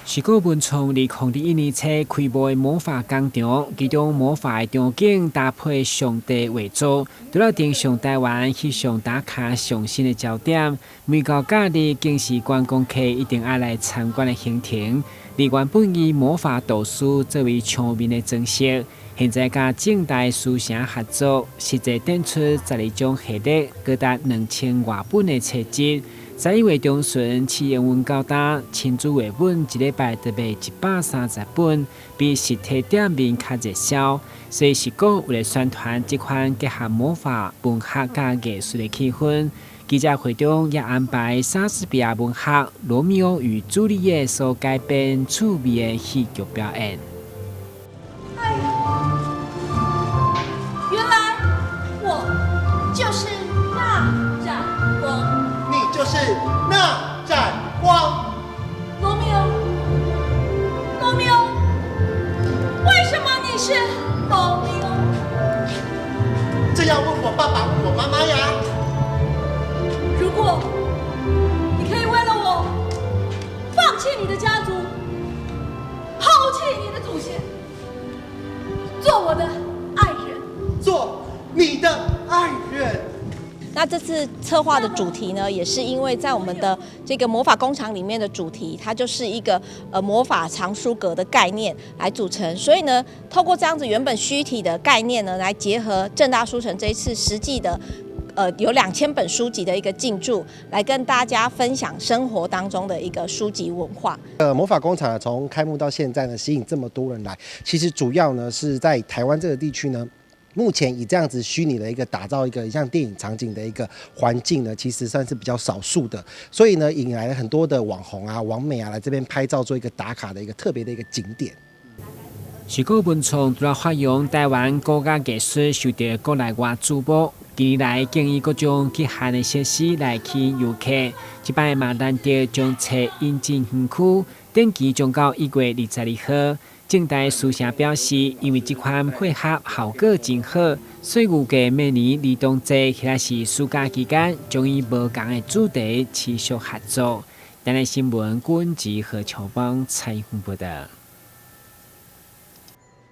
四股文創2021年初開幕的魔法工場，其中魔法的場景搭配上帝畫作，除了登上台灣翕相打卡上新的焦點，每到假日更是觀光客一定愛來參觀的行程。而原本以魔法導師作為場面的裝飾，現在佮政大書城合作，實際展出12種系列，高達2000外本的冊籍。11月中旬，試營運到今，親子繪本一禮拜就賣130本，比實體店面較熱銷。所以是講為了宣傳這款結合魔法、文學佮藝術的氣氛，記者會中也安排莎士比亞文學《羅密歐與朱麗葉》所改編趣味的戲劇表演。哎呀，原來我就是那盞光。你就是那盞光。羅密歐，羅密歐，為什麼你是羅密歐？這要問我爸爸，問我媽媽呀。如果你可以為了我放棄你的家族，拋棄你的祖先，做我的愛人，做你的愛人。那這次策劃的主題呢，也是因為在我們的這個魔法工廠裡面的主題，它就是一個魔法藏書閣的概念來組成，所以呢，透過這樣子原本虛體的概念呢，來結合政大書城這一次實際的有2000本書籍的一個進駐，來跟大家分享生活當中的一個書籍文化。魔法工廠從開幕到現在呢，吸引這麼多人來，其實主要呢是在台灣這個地區呢，目前以這樣子虛擬的一個打造一個像電影場景的一個環境呢，其實算是比較少數的，所以呢，引來了很多的網紅啊、網美啊來這邊拍照，做一個打卡的一個特別的一個景點。四股文創除了發揚台灣古早藝術受到國內外矚目，近年來更以各種極限的設施來吸引遊客。這擺嘛難得將冊引進園區，展期將到1月22號。政大書城表示，因為這款配合效果真好，所以預計明年兒童節或者是暑假期間，將以無仝的主題持續合作。台視新聞，郭文吉和喬邦採訪報道。